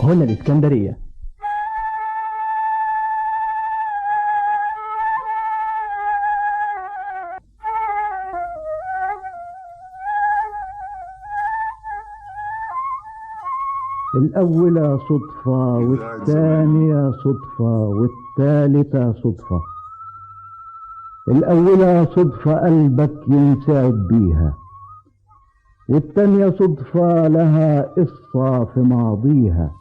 هنا الإسكندرية. الأولى صدفة، والثانية صدفة، والثالثة صدفة. الأولى صدفة قلبك ينسعد بيها، والثانية صدفة لها قصة في ماضيها،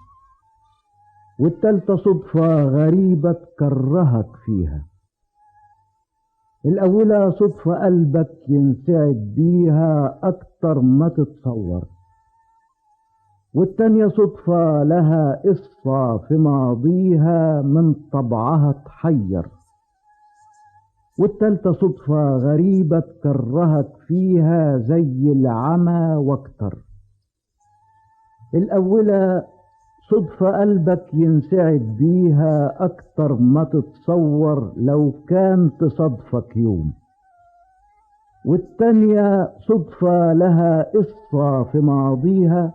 والثالثة صدفة غريبة تكرهك فيها. الأولى صدفة قلبك ينسعد بيها أكتر ما تتصور، والتانية صدفة لها قصة في ماضيها من طبعها تحير، والتالتة صدفة غريبة تكرهك فيها زي العمى واكتر. الأولى صدفة قلبك ينسعد بيها أكتر ما تتصور لو كان تصادفك يوم، والتانية صدفة لها قصة في ماضيها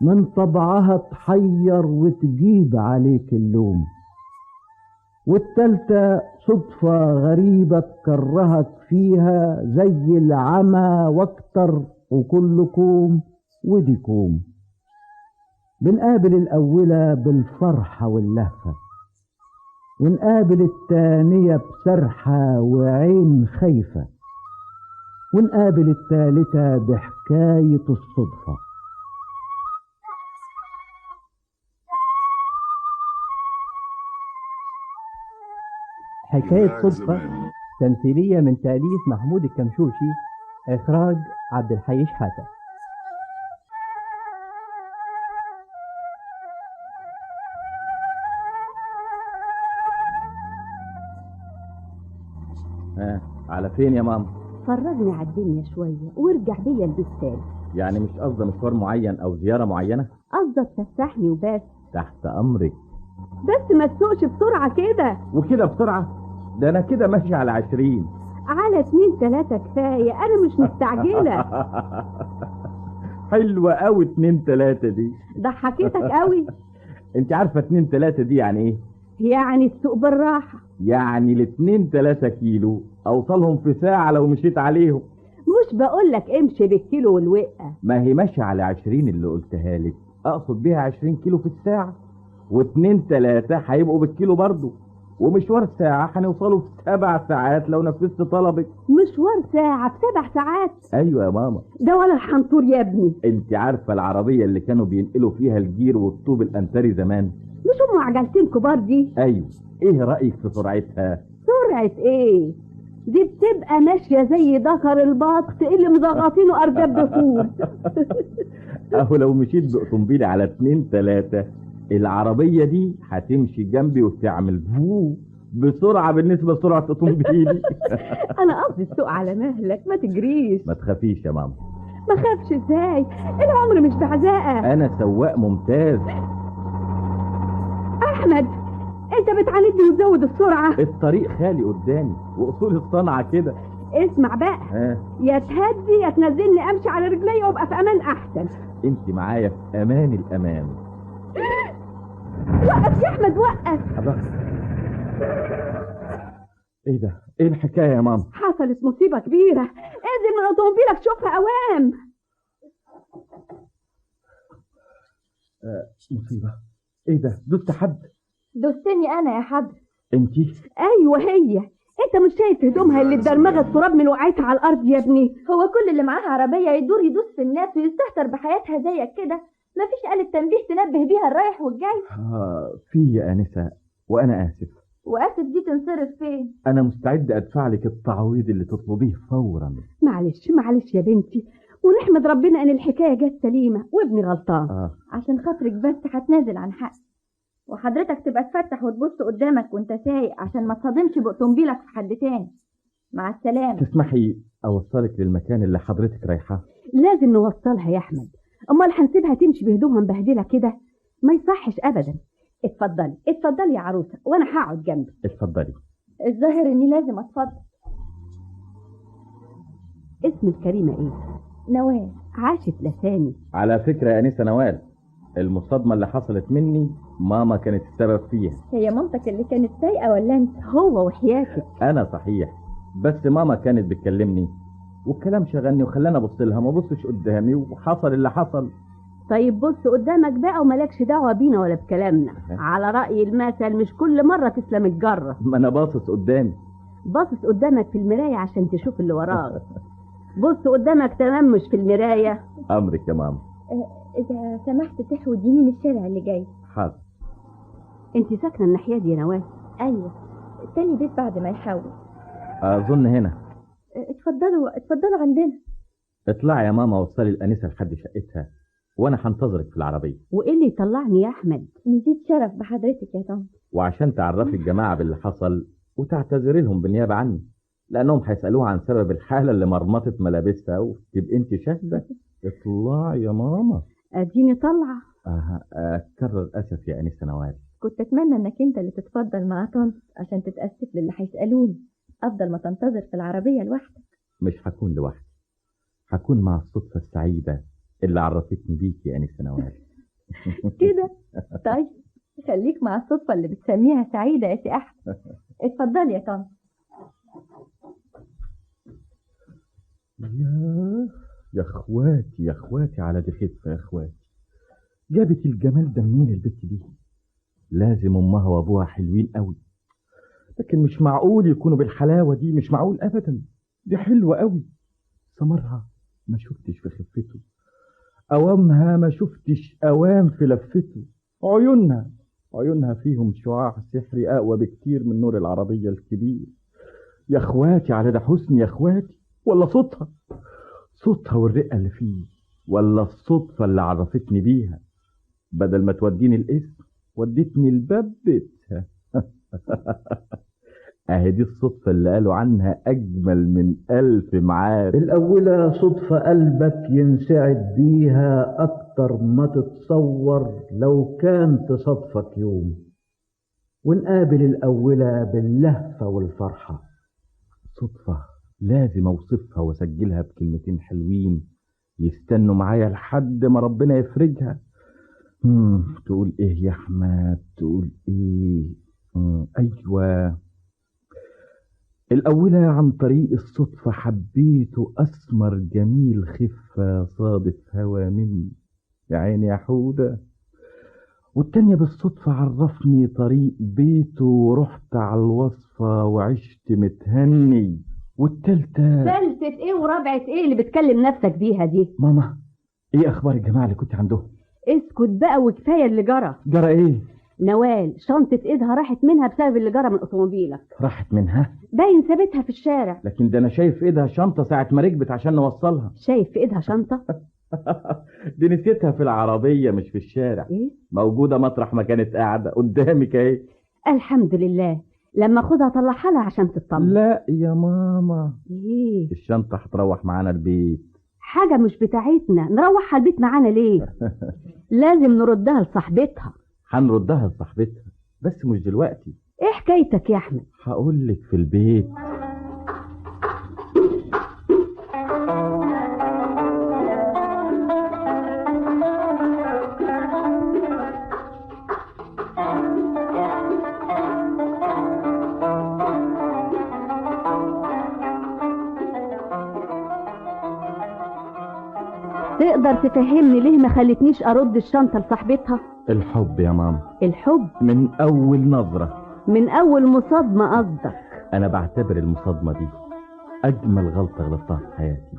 من طبعها تحير وتجيب عليك اللوم، والتالتة صدفة غريبة تكرهك فيها زي العمى واكتر، وكل كوم ودي كوم. بنقابل الأولى بالفرحة واللهفة، ونقابل التانية بسرحة وعين خايفة، ونقابل التالتة بحكاية الصدفة. حكاية صدفة تمثيلية من تأليف محمود الكمشوشي، إخراج عبد الحي شحاتة. على فين يا ماما؟ فرجني على الدنيا شوية وارجع بيا البيت تاني. يعني مش قصده مشوار معين أو زيارة معينة؟ قصده تفسحني وبس. تحت أمرك. بس ما تسوقش بسرعة كده. وكده بسرعة؟ ده أنا كده ماشي على 20. على 2 3 كفاية، أنا مش مستعجلة. حلوة أوي 2 3 دي. ضحكتك أوي. أنت عارفة 2 3 دي يعني إيه؟ يعني السوق بالراحة. يعني 2 3 كيلو أوصلهم في ساعة لو مشيت عليهم. مش بقولك امشي بالكيلو والوقة. ما هي ماشية على 20 اللي قلتها لك، أقصد بيها 20 كيلو في الساعة، و2 3 هيبقوا بالكيلو برضه، ومشوار ساعة هنوصله في 7 ساعات لو نفذت طلبك. مشوار ساعة في 7 ساعات؟ أيوة يا ماما. ده ولا الحنطور يا ابني. أنت عارفة العربية اللي كانوا بينقلوا فيها الجير والطوب الأنتري زمان؟ مش هم عجلتين كبار دي؟ أيوة. إيه رأيك في سرعتها؟ سرعة إيه؟ دي بتبقى ماشية زي ذكر البط اللي مزغطينه أرجاب بفول. أهو لو مشيت بأوتومبيل على 2 3 العربية دي هتمشي جنبي وتعمل فو بسرعة بالنسبة لسرعة أوتومبيلي. أنا قصدي السوق على مهلك، ما تجريش. ما تخافيش يا ماما. ما خافش إزاي؟ العمر مش بعزاقة. أنا سواق ممتاز. أحمد أنت بتعاندني وتزود السرعة. الطريق خالي قدامي وأصول الصنعة كده. اسمع بقى، يا تهدي يا تنزلني أمشي على رجلي وأبقى في أمان أحسن. أنت معايا في أمان الأمان. وقف يا احمد وقف. ايه ده؟ ايه الحكاية يا ماما؟ حصلت مصيبة كبيرة، انزل من اوتوموبيلك شوفها اوام. مصيبة؟ ايه ده؟ دوست حد؟ دوستني انا يا حضر. انتي؟ ايوه هي. انت مش شايف هدومها اللي اتدرمغت التراب من وقعتها على الارض يا ابني؟ هو كل اللي معاها عربية يدور يدوس في الناس ويستهتر بحياتها زيك كده؟ مفيش آلة تنبيه تنبه بيها الرايح والجاي؟ في يا آنسة، وأنا آسف. وآسف دي تنصرف فين؟ أنا مستعد أدفع لك التعويض اللي تطلبيه فورا. معلش معلش يا بنتي، ونحمد ربنا إن الحكاية جت سليمة وابني غلطان. عشان خاطرك بس هتنازل عن حقي، وحضرتك تبقى تفتح وتبص قدامك وانت سايق عشان ما تصادمش بأوتومبيلك في حد تاني. مع السلامة. تسمحي أوصلك للمكان اللي حضرتك رايحاه؟ لازم نوصلها يا أحمد، امال هنسيبها تمشي بهدومها مبهدله كده؟ ما يصحش ابدا. اتفضلي اتفضلي يا عروسه، وانا هقعد جنبك. اتفضلي. الظاهر اني لازم اتفضل. اسم الكريمة ايه؟ نوال. عاشت لساني. على فكرة يا انسه نوال، المصادمه اللي حصلت مني ماما كانت السبب فيها. هي مامتك اللي كانت سايقه ولا انت؟ هو وحياتك. انا صحيح، بس ماما كانت بتكلمني والكلام شغلني وخلاني ابص لها ما ابصش قدامي، وحصل اللي حصل. طيب بص قدامك بقى ومالكش دعوه بينا ولا بكلامنا. على راي المثل مش كل مره تسلم الجره. ما انا باصص قدامي. باصص قدامك في المرايه عشان تشوف اللي وراك. بص قدامك تمام، مش في المرايه. امرك يا ماما. اذا سمحت تحود يمين الشارع اللي جاي. حاضر. انت ساكنه الناحيه دي يا نوال؟ ايوه، تاني بيت بعد ما يحول. اظن هنا. اتفضلوا اتفضلوا عندنا. اطلعي يا ماما وصلي الانسه لحد شقتها وانا هنتظرك في العربيه. وايه اللي يطلعني يا احمد؟ نزيد شرف بحضرتك يا طنط. وعشان تعرفي الجماعه باللي حصل وتعتذري لهم بالنيابه عني، لانهم هيسالوها عن سبب الحاله اللي مرمطت ملابسها وتبقي انت شاهده. اطلعي يا ماما. اديني طالعه. اكرر اسف يا انسه نوال. كنت اتمنى انك انت اللي تتفضل مع طنط عشان تتاسف للي هيسالوني، افضل ما تنتظر في العربيه لوحدك. مش هكون لوحدي، هكون مع الصدفه السعيده اللي عرفتني بيك يا انسه نوال. كده؟ طيب خليك مع الصدفه اللي بتسميها سعيده يا سي احمد. اتفضلي يا طنط. يا اخواتي يا اخواتي على دي خفه يا اخواتي، جابت الجمال ده منين البت دي؟ لازم امها وابوها حلوين قوي، لكن مش معقول يكونوا بالحلاوه دي، مش معقول ابدا. دي حلوه قوي، سمرها ما شفتش في خفته، اوامها ما شفتش اوام في لفته، عيونها عيونها فيهم شعاع سحري اقوى بكتير من نور العربيه الكبير. يا اخواتي على ده حسن يا اخواتي، ولا صوتها، صوتها والرقه اللي فيه، ولا الصدفه اللي عرفتني بيها. بدل ما توديني القسم ودتني الباب بيتها. اهي دي الصدفه اللي قالوا عنها اجمل من 1000 معاد. الاولى صدفه قلبك ينسعد بيها اكتر ما تتصور لو كان تصادفك يوم، ونقابل الاولى باللهفه والفرحه. صدفه لازم اوصفها واسجلها بكلمتين حلوين يستنوا معايا لحد ما ربنا يفرجها. تقول ايه يا احمد؟ تقول ايه؟ ايوه، الاولى عن طريق الصدفه حبيته اسمر جميل خفه صادف هوى مني، يا عيني يا حوده. والتانية بالصدفة عرفني طريق بيته ورحت على الوصفة وعشت متهني. والتالتة، تالتة ايه ورابعة ايه اللي بتكلم نفسك بيها دي؟ ماما ايه اخبار الجماعة اللي كنت عندهم؟ اسكت بقى وكفاية اللي جرى. جرى ايه؟ نوال شنطة ايدها راحت منها بسبب اللي جرى من اوتوموبيلك. راحت منها؟ باين سابتها في الشارع. لكن ده انا شايف ايدها شنطة ساعة ما ركبت عشان نوصلها. شايف في ايدها شنطة؟ دي نسيتها في العربية مش في الشارع. ايه؟ موجودة مطرح ما كانت قاعدة قدامك اهي. الحمد لله، لما اخدها طلعها لها عشان تطمن. لا يا ماما. ايه؟ الشنطة هتروح معانا البيت. حاجة مش بتاعتنا نروحها البيت معانا ليه؟ لازم نردها لصاحبتها. هنردها لصاحبتها بس مش دلوقتي. ايه حكايتك يا احمد؟ هقولك في البيت. تقدر تفهمني ليه ما خلتنيش ارد الشنطه لصاحبتها؟ الحب يا ماما. الحب من اول نظره، من اول مصادمه قصدك؟ انا بعتبر المصادمه دي اجمل غلطه غلطتها في حياتي،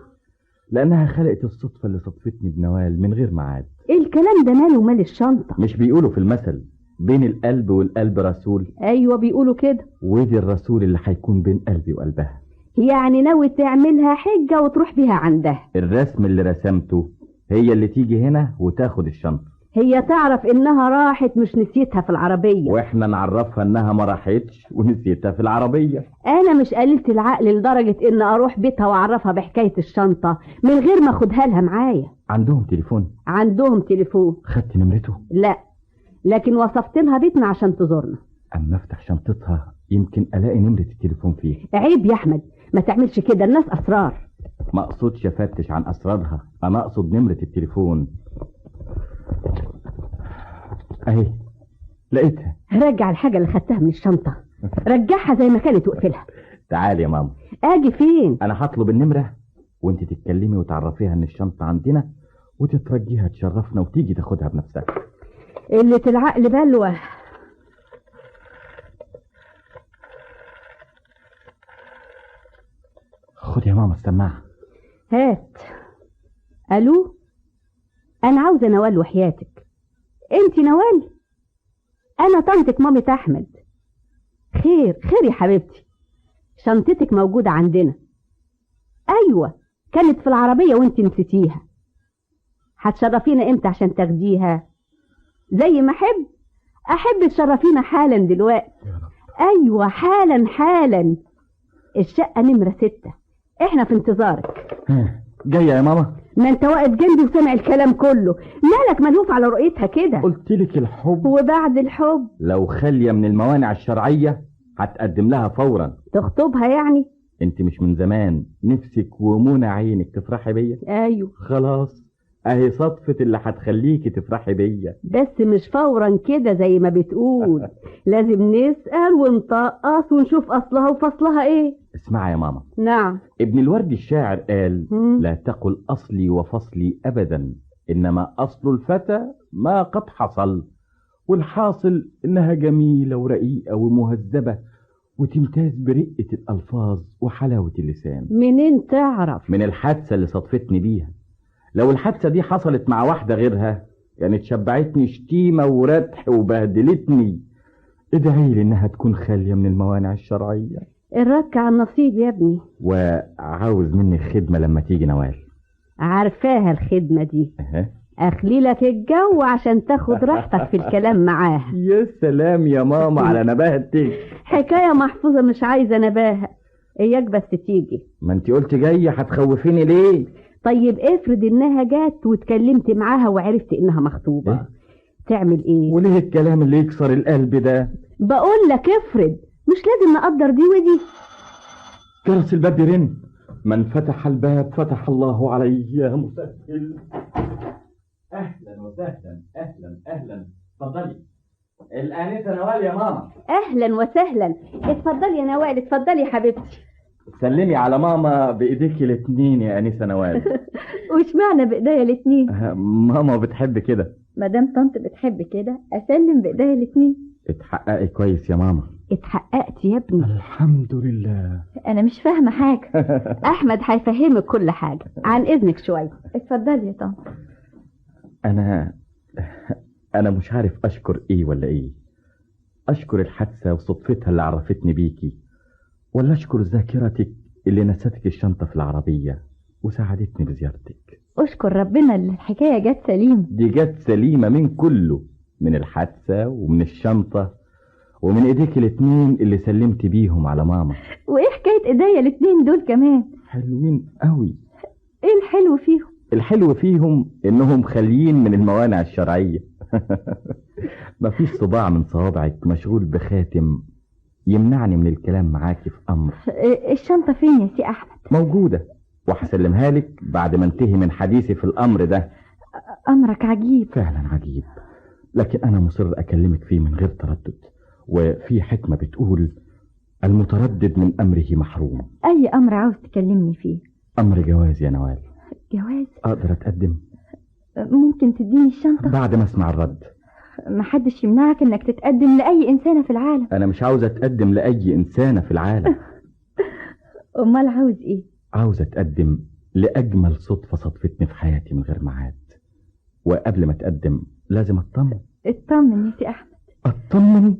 لانها خلقت الصدفه اللي صدفتني بنوال من غير ميعاد. ايه الكلام ده؟ ماله ومال الشنطه؟ مش بيقولوا في المثل بين القلب والقلب رسول؟ ايوه بيقولوا كده. ودي الرسول اللي هيكون بين قلبي وقلبها. يعني ناوي تعملها حجه وتروح بيها عندها؟ الرسم اللي رسمته هي اللي تيجي هنا وتاخد الشنطه. هي تعرف انها راحت مش نسيتها في العربيه، واحنا نعرفها انها ما راحتش ونسيتها في العربيه. انا مش قليله العقل لدرجه ان اروح بيتها واعرفها بحكايه الشنطه من غير ما اخدها لها معايا. عندهم تليفون؟ عندهم تليفون. خدت نمرته؟ لا، لكن وصفت لها بيتنا عشان تزورنا. اما افتح شنطتها يمكن الاقي نمره التليفون فيه. عيب يا احمد، ما تعملش كده، الناس اسرار. ما اقصدش افتش عن اسرارها، انا اقصد نمره التليفون. اهي لقيتها. رجع الحاجة اللي خدتها من الشنطة، رجعها زي ما كانت واقفلها. تعالي يا ماما. اجي فين؟ انا هطلب النمرة وانت تتكلمي وتعرفيها ان الشنطة عندنا، وتترجيها تشرفنا وتيجي تاخدها بنفسها. قلة العقل بلوه. خد يا ماما السماعة. هات. الو، انا عاوزه نوال وحياتك. انت نوال؟ انا طنطك مامة احمد. خير خير يا حبيبتي، شنطتك موجودة عندنا. ايوه كانت في العربية وانت نسيتيها. هتشرفينا امتى عشان تاخديها؟ زي ما احب، احب تشرفينا حالا دلوقتي. ايوه حالا حالا. الشقة نمره 6، احنا في انتظارك. جاية يا ماما؟ ما انت واقف جنبي وسامع الكلام كله، مالك ملهوف على رؤيتها كده؟ قلتلك الحب، وبعد الحب لو خالية من الموانع الشرعية هتقدم لها فورا. تخطبها يعني؟ انت مش من زمان نفسك ومنى عينك تفرحي بيا؟ ايوه. خلاص اهي صدفة اللي هتخليكي تفرحي بيا. بس مش فورا كده زي ما بتقول. لازم نسأل ونطقص ونشوف اصلها وفصلها ايه. اسمعي يا ماما. نعم. ابن الورد الشاعر قال: لا تقل اصلي وفصلي ابدا، انما اصل الفتى ما قد حصل. والحاصل انها جميلة ورقيقة ومهذبة وتمتاز برقة الالفاظ وحلاوة اللسان. منين تعرف؟ من الحادثة اللي صدفتني بيها. لو الحادثة دي حصلت مع واحدة غيرها كانت شبعتني شتيمة وردح وبهدلتني. ادعي لي انها تكون خالية من الموانع الشرعية. الرك على النصيب يا ابني. وعاوز مني خدمة لما تيجي نوال. عارفاها الخدمة دي. اخلي لك الجو عشان تاخد راحتك في الكلام معاها. يا سلام يا ماما على نباهتك. حكاية محفوظة مش عايزة نباهة، اياك بس تيجي. ما انت قلت جاية، هتخوفيني ليه؟ طيب افرض انها جات واتكلمت معاها وعرفت انها مخطوبة، إيه؟ تعمل ايه؟ وليه الكلام اللي يكسر القلب ده؟ بقول لك افرض، مش لازم نقدر دي ودي. جرس الباب يرن. من فتح الباب فتح الله عليه يا مسهل. اهلا وسهلا، اهلا اهلا، اتفضلي. الانسة نوال يا ماما. اهلا وسهلا، اتفضلي يا نوال، اتفضلي يا حبيبتي. سلمي على ماما بايديكي الاتنين يا انسه نوال. وش معنى بايديا الاتنين؟ ماما بتحب كده. مادام طنط بتحب كده اسلم بايديا الاتنين. اتحققي كويس يا ماما. اتحققت يا ابني؟ الحمد لله. انا مش فاهمه حاجة. احمد هيفهمك كل حاجة. عن اذنك شوية. اتفضلي يا طنط. انا مش عارف اشكر ايه ولا ايه. اشكر الحادثة وصدفتها اللي عرفتني بيكي، ولا اشكر ذاكرتك اللي نستك الشنطة في العربية وساعدتني بزيارتك. اشكر ربنا اللي الحكاية جت سليمة. دي جت سليمة من كله، من الحادثة ومن الشنطة ومن ايديك الاتنين اللي سلمت بيهم على ماما. وايه حكاية ايديا الاتنين دول كمان؟ حلوين قوي. ايه الحلو فيهم؟ الحلو فيهم انهم خاليين من الموانع الشرعية. مفيش صباع من صوابعك مشغول بخاتم يمنعني من الكلام معاكي في امر. الشنطة فين يا سي احمد؟ موجودة، وهسلمها لك بعد ما انتهي من حديثي في الامر ده. امرك عجيب. فعلا عجيب، لكن انا مصر اكلمك فيه من غير تردد. وفي حكمه بتقول: المتردد من امره محروم. اي امر عاوز تكلمني فيه؟ امر جواز يا نوال. جواز؟ اقدر اتقدم؟ ممكن تديني الشنطة؟ بعد ما اسمع الرد. محدش يمنعك انك تتقدم لاي انسانه في العالم. انا مش عاوز اتقدم لاي انسانه في العالم. امال عاوز ايه؟ عاوز اتقدم لاجمل صدفة صدفتني في حياتي من غير ميعاد. وقبل ما اتقدم لازم اطمن. اطمن يا سي احمد. اطمن؟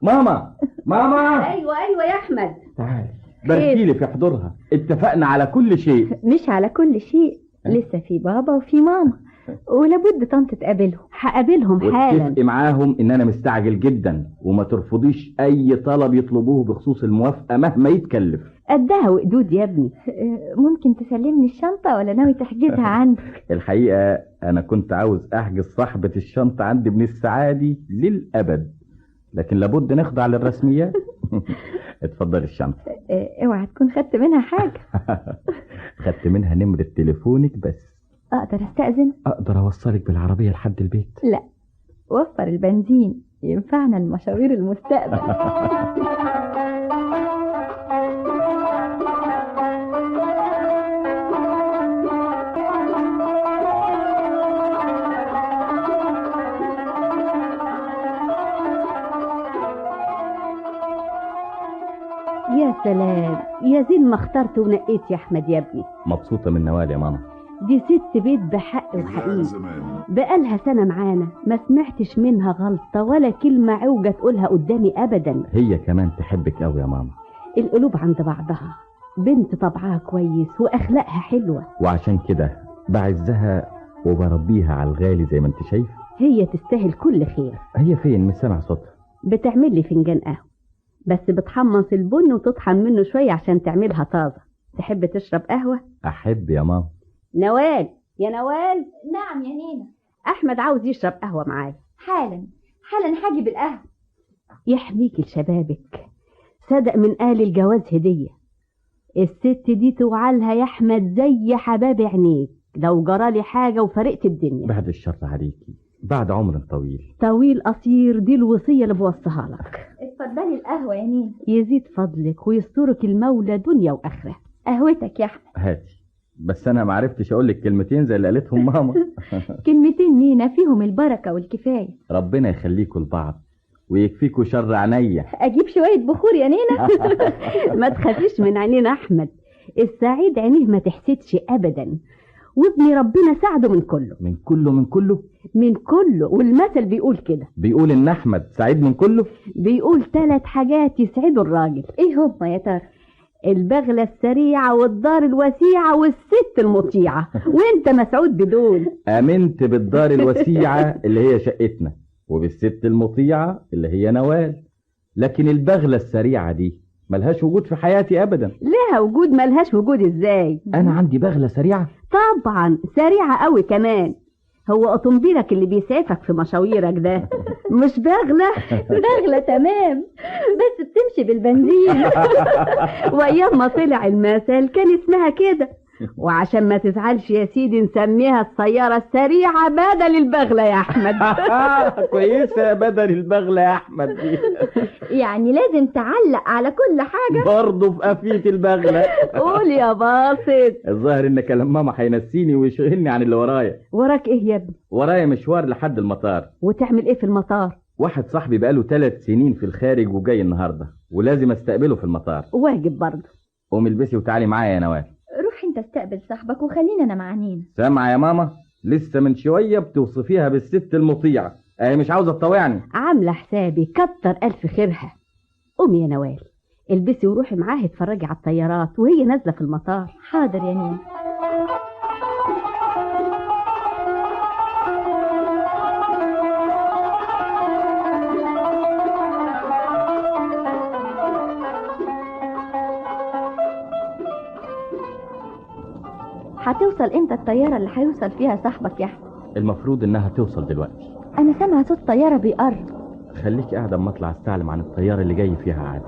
ماما ماما. ايوه ايوه يا احمد. تعالي باركيلي في حضورها. اتفقنا على كل شيء. مش على كل شيء، لسه في بابا وفي ماما، ولابد طنط تقابلهم. هقابلهم حالا. واتفقي معاهم ان انا مستعجل جدا، وما ترفضيش اي طلب يطلبوه بخصوص الموافقة مهما يتكلف. قدها وقدود يا ابني. ممكن تسلمني الشنطة ولا ناوي تحجزها عندك؟ الحقيقة انا كنت عاوز احجز صاحبه الشنطة عندي من السعادي للابد، لكن لابد نخضع للرسميات. اتفضلي الشنطة. اوعى تكون خدت منها حاجة. خدت منها نمره تليفونك بس. اقدر استأذن؟ اقدر اوصلك بالعربية لحد البيت؟ لا، وفر البنزين ينفعنا المشاوير المستقبل. يا سلام يا زين ما اخترت ونقيت يا احمد يا ابني. مبسوطة من نوال يا ماما، دي ست بيت بحق وحقيقي، بقالها سنة معانا ما سمعتش منها غلطه ولا كلمة عوجه تقولها قدامي ابدا. هي كمان تحبك قوي يا ماما. القلوب عند بعضها، بنت طبعها كويس واخلاقها حلوة، وعشان كده بعزها وبربيها على الغالي زي ما انت شايف. هي تستاهل كل خير. هي فين؟ مش سامع صوتها. بتعمل لي فنجان قهوة، بس بتحمص البن وتطحن منه شوية عشان تعملها طازة. تحب تشرب قهوة؟ أحب يا ماما. نوال، يا نوال. نعم يا نينا. أحمد عاوز يشرب قهوة معايا. حالا حالا هاجي بالقهوة. يحميك لشبابك، صدق من قال الجواز هدية. الست دي توعلها يا أحمد زي حباب عينيك، لو جرالي حاجة وفرقت الدنيا. بعد الشر عليكي، بعد عمر طويل. طويل قصير، دي الوصية اللي بوصيها لك. اتفضلي القهوة يا نينا. يزيد فضلك ويسترك المولى دنيا وآخرة. قهوتك يا أحمد. هاتي، بس أنا معرفتش أقول لك كلمتين زي اللي قالتهم ماما. كلمتين نينا فيهم البركة والكفاية. ربنا يخليكوا لبعض ويكفيكوا شر عينيا. أجيب شوية بخور يا نينا؟ ما تخافيش من عينينا أحمد، السعيد عينيه ما تحسدش أبدا، وابني ربنا ساعده من كله. من كله؟ من كله؟ من كله. والمثل بيقول كده، بيقول ان احمد سعيد من كله. بيقول 3 حاجات يسعدوا الراجل. ايه هما يا ترى؟ البغلة السريعة والدار الوسيعة والست المطيعة، وانت مسعود بدول. امنت بالدار الوسيعة اللي هي شقتنا، وبالست المطيعة اللي هي نوال، لكن البغلة السريعة دي ملهاش وجود في حياتي ابدا. لها وجود؟ ملهاش وجود ازاي؟ انا عندي بغلة سريعة؟ طبعا سريعة قوي كمان. هو قطنبيلك اللي بيسعفك في مشاويرك ده مش بغلة؟ بغلة تمام، بس بتمشي بالبنزين. وايام ما طلع المثل كان اسمها كده، وعشان ما تزعلش يا سيدي نسميها السيارة السريعة بدل البغلة يا أحمد. كويسة، بدل البغلة يا أحمد دي. يعني لازم تعلق على كل حاجة برضه في قفية البغلة. قول يا باسط. الظاهر إن كلام ماما هينسيني ويشغلني عن اللي ورايا. وراك إيه يا ابني؟ ورايا مشوار لحد المطار. وتعمل إيه في المطار؟ واحد صاحبي بقاله 3 سنين في الخارج وجاي النهاردة، ولازم استقبله في المطار. واجب برضه. قومي البسي وتعالي معايا يا نوال. روح انت استقبل صاحبك وخلينا انا مع نينا. سامعه يا ماما؟ لسه من شوية بتوصفيها بالست المطيعه، اهي مش عاوزه تطوعني. عامله حسابي، كتر الف خيرها. قومي يا نوال البسي وروحي معاها اتفرجي على الطيارات وهي نازله في المطار. حاضر يا نينا. هتوصل امتى الطيارة اللي هيوصل فيها صاحبك يا احمد؟ المفروض انها توصل دلوقتي. انا سامعه صوت طيارة بيقرب. خليكي قاعدة اما اطلع استعلم عن الطيارة اللي جاي فيها عادل.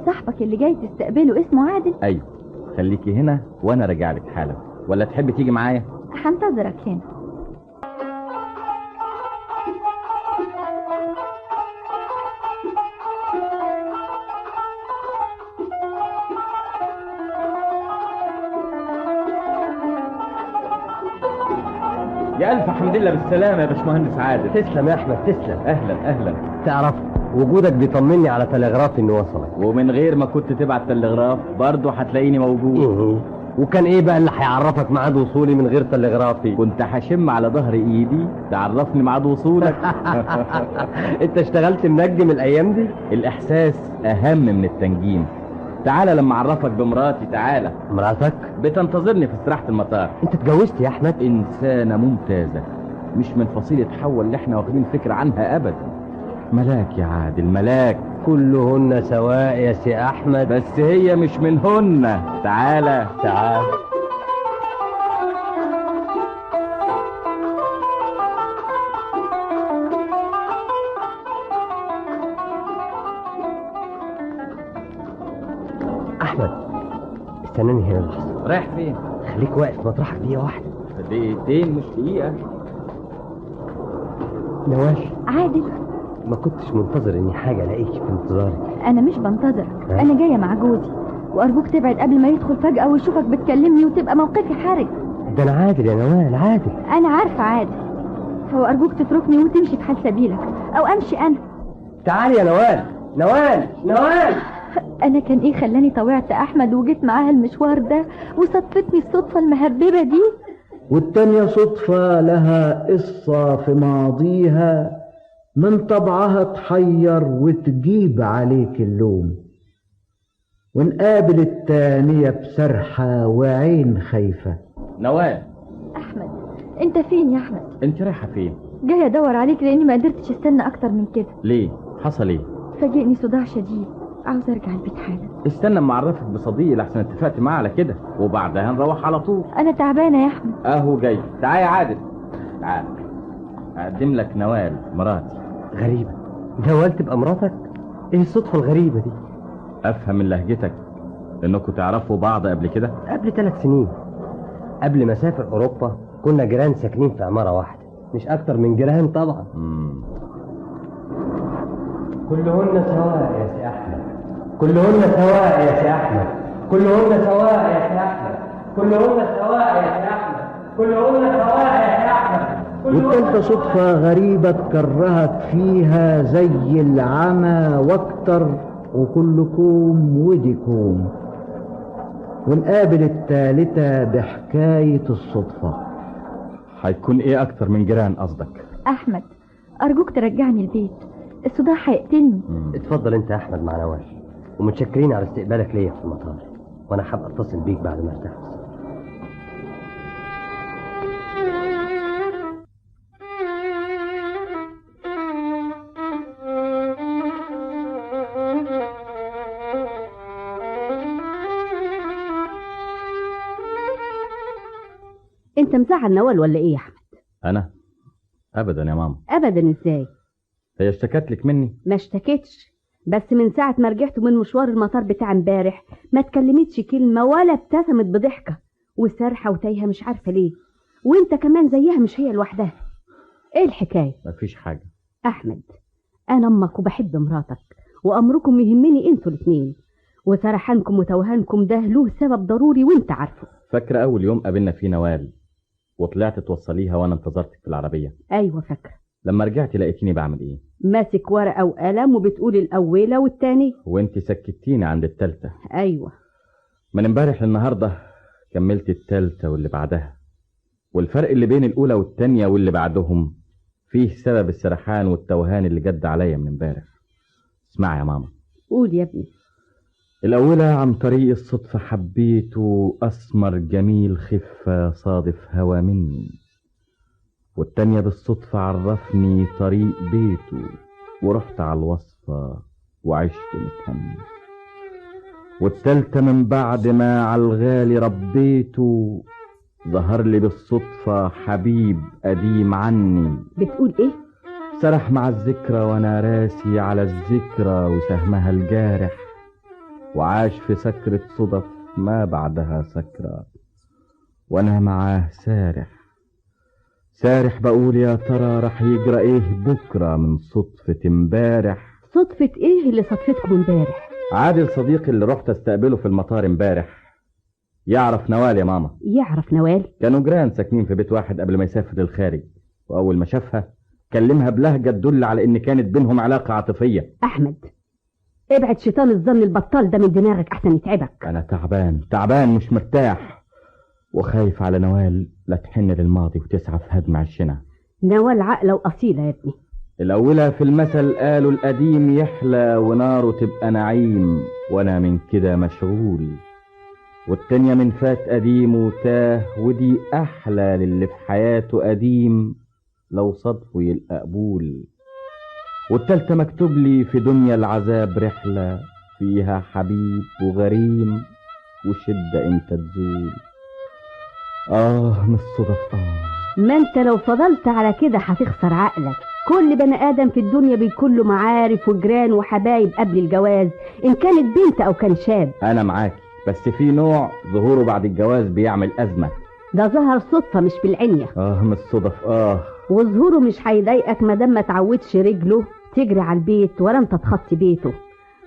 صاحبك اللي جاي تستقبله اسمه عادل؟ ايوه. خليكي هنا وانا راجع لك حالا، ولا تحبي تيجي معايا؟ هنتظرك هنا. يا ألف حمد لله بالسلامة يا باشمهندس عادل. تسلم يا أحمد، تسلم. أهلا أهلا. تعرف وجودك بيطمني على تلغراف إنه وصلك، ومن غير ما كنت تبعت تلغراف برضه هتلاقيني موجود. وكان إيه بقى اللي هيعرفك ميعاد وصولي من غير تلغرافي؟ كنت هشم على ظهر إيدي تعرفني ميعاد وصولك. أنت اشتغلت منجم الأيام دي؟ الإحساس أهم من التنجيم. تعالى لما اعرفك بمراتي. تعالى. مراتك؟ بتنتظرني في استراحة المطار. انت اتجوزت يا احمد؟ انسانة ممتازة، مش من فصيلة حواء اللي احنا واخدين فكرة عنها ابدا. ملاك يا عادل، ملاك. كلهن سواء يا سي احمد. بس هي مش منهن. تعالى تعالى. احمد استناني هنا لحظة. رايح فين؟ خليك واقف مطرحك دقيقة واحدة. دقيقتين مش دقيقة. نوال. عادل، ما كنتش منتظر اني حاجة الاقيك في انتظارك. انا مش بنتظرك، انا جاية مع جوزي، وارجوك تبعد قبل ما يدخل فجاة ويشوفك بتكلمني وتبقى موقفي حرج. ده انا عادل يا نوال، عادل. انا عارفه عادل، فهو ارجوك تتركني وتمشي في حال سبيلك او امشي انا. تعالي يا نوال. نوال، نوال. انا كان ايه خلاني طوعت احمد وجيت معاها المشوار ده وصدفتني الصدفة المهببه دي؟ والتانية صدفة لها قصة في ماضيها، من طبعها تحير وتجيب عليك اللوم. ونقابل التانية بسرحة وعين خايفة. نوال. أحمد، أنت فين يا أحمد؟ أنت رايحة فين؟ جاي أدور عليك لأني ما قدرتش استنى أكتر من كده. ليه؟ حصل إيه؟ فاجئني صداع شديد، عاوز أرجع البيت حالا. استنى أما أعرفك بصديقي لحسن اتفقت معاه على كده، وبعدها نروح على طول. أنا تعبانة يا أحمد. أهو جاي. تعال يا عادل، تعال أقدم لك نوال مراتي. غريبة، نوال تبقى مراتك؟ إيه الصدفة الغريبة دي؟ أفهم من لهجتك إنكم تعرفوا بعض قبل كده؟ قبل 3 سنين، قبل ما أسافر أوروبا كنا جيران ساكنين في عمارة واحدة، مش أكتر من جيران طبعا. كلهن سواء يا سي أحمد، كلهن سواء يا سي أحمد، كلهن سواء يا سي أحمد، كلهن سواء يا سي أحمد، كلهن سواء يا سي أحمد. والتالتة صدفة غريبة تكرهك فيها زي العمى واكتر، وكلكم وديكم. ونقابل التالتة بحكاية الصدفة. هيكون ايه اكتر من جيران قصدك؟ احمد ارجوك ترجعني البيت، الصداع هيقتلني. اتفضل انت يا احمد مع نوال، ومتشكرين على استقبالك ليا في المطار، وانا حابب اتصل بيك بعد ما ارتاح. انت مزعل نوال ولا ايه يا احمد؟ انا ابدا يا ماما. ابدا ازاي؟ هي اشتكت لك مني؟ ما اشتكتش، بس من ساعة ما رجعت من مشوار المطار بتاع امبارح ما اتكلمتش كلمة ولا ابتسمت بضحكه، وسارحه وتايهه مش عارفه ليه. وانت كمان زيها، مش هي لوحدها. ايه الحكاية؟ مفيش حاجة. احمد انا امك وبحب مراتك، وامركم يهمني انتوا الاثنين، وسرحانكم وتوهانكم ده له سبب ضروري وانت عارفه. فاكره اول يوم قابلنا فيه نوال وطلعت توصليها وانا انتظرتك في العربية؟ ايوه فاكره. لما رجعت لقيتيني بعمل ايه؟ ماسك ورقة وقلم وبتقول الاولى والتانية، وانت سكتيني عند التالتة. ايوه. من امبارح للنهاردة كملت التالتة واللي بعدها، والفرق اللي بين الاولى والتانية واللي بعدهم فيه سبب السرحان والتوهان اللي جد عليا من امبارح. اسمعي يا ماما. قول يا ابني. الأولى عن طريق الصدفة حبيته أسمر جميل خفة صادف هوى مني، والتانية بالصدفة عرفني طريق بيته ورحت على الوصفة وعشت متهني، والتالتة من بعد ما عالغالي ربيته ظهر لي بالصدفة حبيب قديم عني. بتقول ايه؟ سرح مع الذكرى وانا راسي على الذكرى وسهمها الجارح، وعاش في سكرة صدف ما بعدها سكرة، وانا معاه سارح سارح بقول يا ترى رح يجرى ايه بكرة من صدفة امبارح. صدفة ايه اللي صدفتكم امبارح؟ عادل صديقي اللي رحت استقبله في المطار امبارح يعرف نوال يا ماما. يعرف نوال؟ كانوا جيران ساكنين في بيت واحد قبل ما يسافر للخارج، واول ما شافها كلمها بلهجة تدل على ان كانت بينهم علاقة عاطفية. احمد ابعد شيطان الظن البطال ده من دماغك احسن يتعبك. انا تعبان تعبان مش مرتاح، وخايف على نوال لا تحن للماضي وتسعى في هدم عشنا. نوال عاقلة واصيله يا ابني. الاولى في المثل قالوا القديم يحلى وناره تبقى نعيم، وانا من كده مشغول، والتانية من فات قديم وتاه، ودي احلى للي في حياته قديم لو صدفة يلقى قبول، والتالتة مكتوب لي في دنيا العذاب رحلة فيها حبيب وغريم وشدة انت تزول. من الصدف. ما انت لو فضلت على كده هتخسر عقلك. كل بني آدم في الدنيا بيكون له معارف وجيران وحبايب قبل الجواز، إن كانت بنت أو كان شاب. أنا معاك، بس في نوع ظهوره بعد الجواز بيعمل أزمة. ده ظهر صدفة مش بالعنية. من الصدف. وظهوره مش هيضايقك ما دام ما تعودش رجله تجري على البيت ولا انت تخطي بيته.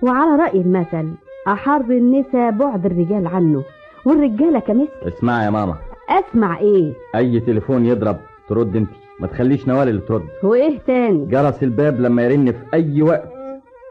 وعلى رأي المثل أحر النساء بعد الرجال عنه، والرجالة كمثل. اسمع يا ماما. اسمع ايه؟ اي تليفون يضرب ترد انت، ما تخليش نوال اللي ترد. وايه تاني؟ جرس الباب لما يرن في اي وقت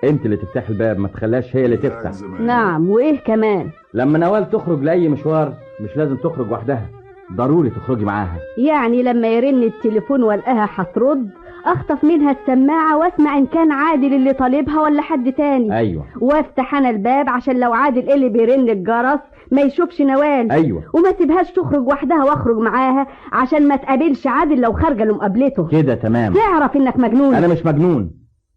انت اللي تفتح الباب، ما تخليهاش هي اللي تفتح. نعم، وايه كمان؟ لما نوال تخرج لاي مشوار مش لازم تخرج وحدها، ضروري تخرجي معاها. يعني لما يرن التليفون والقاها هترد اخطف منها السماعة واسمع ان كان عادل اللي طالبها ولا حد تاني. ايوه. وافتح انا الباب عشان لو عادل اللي بيرن الجرس ما يشوفش نوال. ايوه. وما سيبهاش تخرج وحدها واخرج معاها عشان ما تقابلش عادل لو خارجه لمقابلته. كده تمام. تعرف انك مجنون. انا مش مجنون،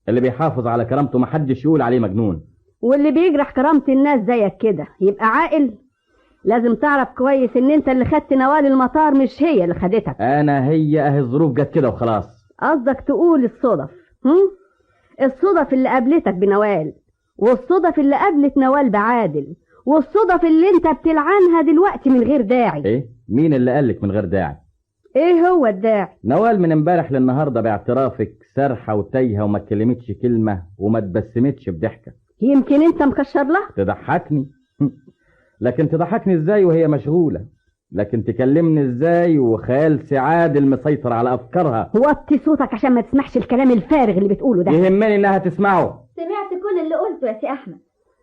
اللي بيحافظ على كرامته محدش يقول عليه مجنون. واللي بيجرح كرامة الناس زيك كده يبقى عاقل؟ لازم تعرف كويس ان انت اللي خدت نوال المطار مش هي اللي خدتك. انا هي اهي الظروف جت كده وخلاص. قصدك تقول الصدف؟ الصدف اللي قابلتك بنوال، والصدف اللي قابلت نوال بعادل، والصدف اللي انت بتلعنها دلوقتي من غير داعي. ايه؟ مين اللي قالك من غير داعي؟ ايه هو الداعي؟ نوال من امبارح للنهاردة باعترافك سرحه وتايهه وما اتكلمتش كلمة وما تبسمتش بضحكه. يمكن انت مكشر لها. تضحكني؟ لكن تضحكني ازاي وهي مشغولة؟ لكن تكلمني ازاي وخيال سعاد المسيطر على افكارها؟ وطي صوتك عشان ما تسمعش الكلام الفارغ اللي بتقوله ده. يهمني انها تسمعه. سمعت كل اللي قلته يا سي احمد،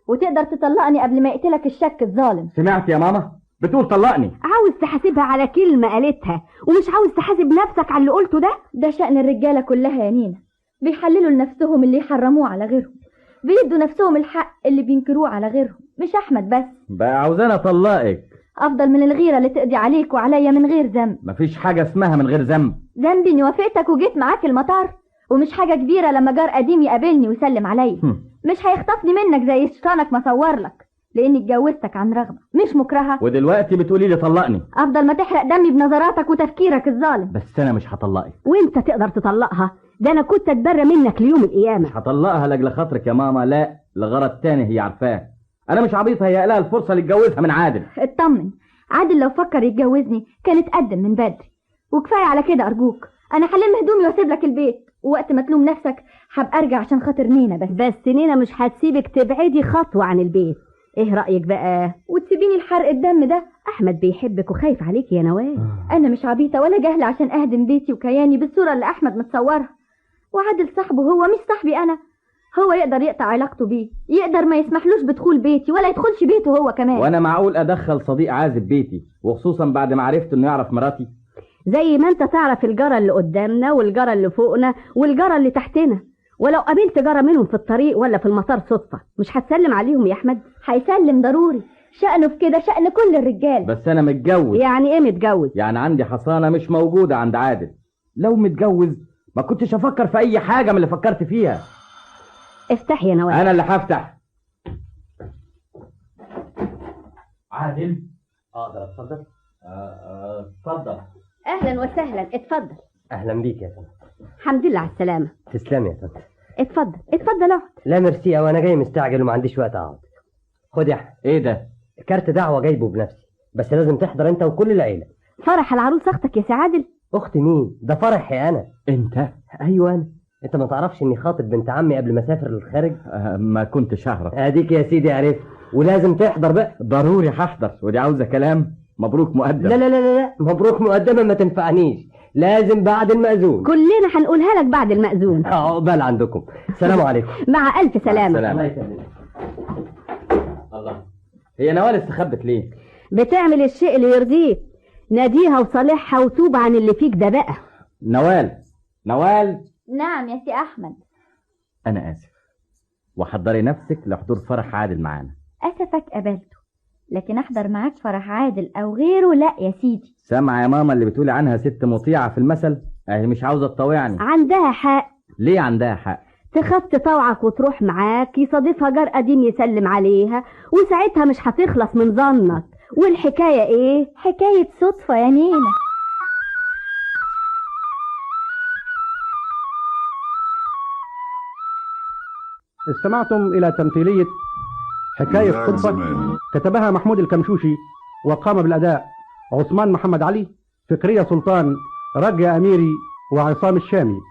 وتقدر تطلقني قبل ما يقتلك الشك الظالم. سمعت يا ماما؟ بتقول طلقني. عاوز تحاسبها على كلمة قالتها ومش عاوز تحاسب نفسك على اللي قلته ده؟ ده شأن الرجالة كلها يا نينا، بيحللوا لنفسهم اللي يحرموه على غيرهم، بيدوا نفسهم الحق اللي بينكروه على غيرهم، مش احمد بس. بقى عاوزانا اطلقك؟ افضل من الغيرة اللي تقضي عليك وعليا من غير ذنب. مفيش حاجة اسمها من غير ذنب. ذنبي اني وافقتك وجيت معاك المطار، ومش حاجة كبيرة لما جار قديم يقابلني ويسلم عليا. مش هيخطفني منك زي شيطانك ما صورلك، لاني اتجوزتك عن رغبة مش مكرهه. ودلوقتي بتقولي لي طلقني؟ افضل ما تحرق دمي بنظراتك وتفكيرك الظالم. بس انا مش هطلقك. وانت تقدر تطلقها؟ ده انا كنت اتبرى منك ليوم القيامة. مش هطلقها لاجل خاطرك يا ماما، لا لغرض تاني هي عارفاه. انا مش عبيط هي لها الفرصة اللي اتجوزها من عادل. اطمن، عادل لو فكر يتجوزني كان اتقدم من بدري. وكفاية على كده ارجوك، انا هلم هدومي واسيب لك البيت، ووقت ما تلوم نفسك هبقى ارجع عشان خاطر نينا بس. بس نينا مش هتسيبك تبعدي خطوة عن البيت. ايه رايك بقى؟ وتسيبيني لحرق الدم ده؟ احمد بيحبك وخايف عليك يا نوال. انا مش عبيطه ولا جاهله عشان اهدم بيتي وكياني بالصورة اللي احمد متصورها. وعادل صاحبه هو مش صاحبي انا، هو يقدر يقطع علاقته بيه، يقدر ما يسمحلوش بدخول بيتي ولا يدخلش بيته هو كمان. وانا معقول ادخل صديق عازب بيتي، وخصوصا بعد ما عرفت انه يعرف مراتي؟ زي ما انت تعرف الجاره اللي قدامنا والجاره اللي فوقنا والجاره اللي تحتنا، ولو قابلت جاره منهم في الطريق ولا في المطار صدفة مش هتسلم عليهم يا احمد؟ هيسلم ضروري، شأنه في كده شأن كل الرجال. بس انا متجوز. يعني ايه متجوز؟ يعني عندي حصانه مش موجودة عند عادل. لو متجوز ما كنتش افكر في اي حاجة من اللي فكرت فيها. افتح يا نوال. انا اللي هفتح. عادل اقدر اتفضل؟ اتفضل. اهلا وسهلا، اتفضل. اهلا بيك يا فندم. الحمد لله على السلامة. تسلمي يا فندم. اتفضل اتفضل اقعد. لا ميرسي، وانا جاي مستعجل وما عنديش وقت اقعد. خد يا احمد. ايه ده؟ كارت دعوه جايبه بنفسي، بس لازم تحضر انت وكل العيلة. فرح العروس اختك يا سي عادل؟ اختي مين؟ ده فرحي انا. انت؟ ايوه انا. انت ما تعرفش اني خاطب بنت عمي قبل ما اسافر للخارج؟ ما كنتش اعرف. اديك يا سيدي عرفت، ولازم تحضر بقى. ضروري هحضر، ودي عاوزه كلام. مبروك مقدم. لا لا لا لا، مبروك مقدما ما تنفعنيش، لازم بعد المأذون. كلنا هنقولها لك بعد المأذون. عقبال عندكم. السلام عليكم. مع ألف سلامة. الله يسلمك. الله، هي نوال استخبت ليه؟ بتعمل الشيء اللي يرضيك. ناديها وصالحها وتوب عن اللي فيك ده بقى. نوال، نوال. نعم يا سي أحمد. أنا آسف، وحضري نفسك لحضور فرح عادل معانا. أسفك قبلته، لكن أحضر معاك فرح عادل أو غيره لا يا سيدي. سامعة يا ماما اللي بتقولي عنها ست مطيعة في المثل؟ أهي مش عاوزة تطاوعني. عندها حق. ليه عندها حق؟ تخاف تطوعك وتروح معاك يصادفها جار قديم يسلم عليها، وساعتها مش هتخلص من ظنك. والحكاية ايه؟ حكاية صدفة يا نينا. استمعتم إلى تمثيلية حكاية صدفة، كتبها محمود الكمشوشي، وقام بالأداء عثمان محمد علي، فكرية سلطان، رجا أميري، وعصام الشامي.